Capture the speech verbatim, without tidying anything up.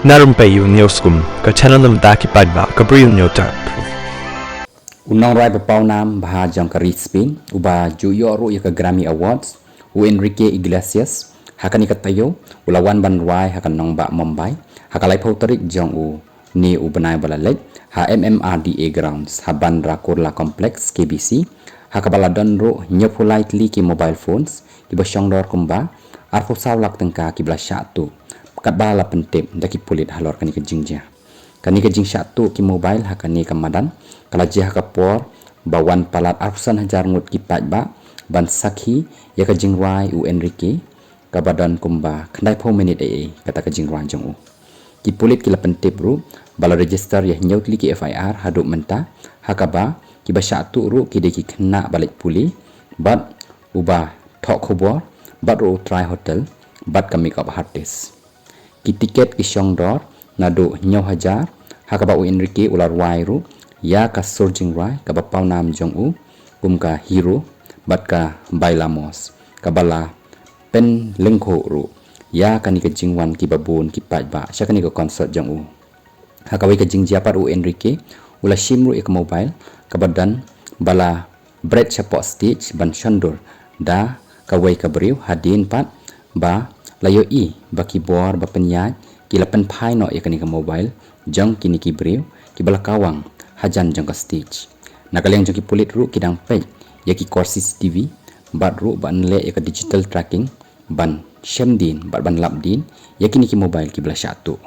Na Rympei U News Kum, ka channel na bynta ki paidbah, ka Bri U News Tap. U nongrwai ba paw nam bha jong ka ri Spain, uba ju ïoh ruh ïa ka Grammy Awards, u Enrique Iglesias, ha kane ka taïew u la wan ban rwai ha ka nongbah Mumbai ha ka laiphew tarik jong une u bnai ba la leit, ha M M R D A Grounds ha Bandra Kurla Complex, K B C, ha kaba la don ruh hynñiewphew lai tylli ki mobile phones kiba shongdor kumba arphew saw lak tyngka kiba la shah tuh, katba la pyntip da ki pulit halor kane ka jingjia. Kane ka jingshah tuh ki mobile ha kane ka madan ka la jia ha ka por ba wan palat arphew san hajar ngut ki paidbah ban sakhi ïa ka jingrwai u Enrique, kaba don kumba khyndaiphew minit ei ei kata ka jingrwai jong u. Ki pulit ki la pyntip ruh ba la register ïa hynñiew tylli ki F I R haduh mynta, ha kaba kiba shah tuh ruh ki dei ki khynnah ba leit pule, bad uba thoh khubor, bad ruh u trai hotel, bad ka makeup artist. Ki tiket ki shongdor naduh hynñiew hajar, ha kaba u Enrique u la rwai ruh ïa ka sur jingrwai kaba paw nam jong u kum ka Hero bad ka Bailamos, kaba la pynlyngkhuh ruh ïa kane ka jingwan kiba bun ki paidbah sha kane ka concert jong u. Ha kawei ka jingjia pat u Enrique u la shim ruh ïa ka mobile kaba don ba la bret shapoh stage ban shondur da kawei ka briew, hadien pat ba la ïohi ba ki bor ba pynïaid ki la pynphai noh ïa kane ka mobile jong kine ki briew kiba la kawang hajan jong ka stage. Na ka liang jong ki pulit ruh ki dang peit ïa ki kor C C T V bad ruh ban leh ïa ka digital tracking ban shem dien bad ban lap dien ïa kine ki mobile kiba la shah tuh.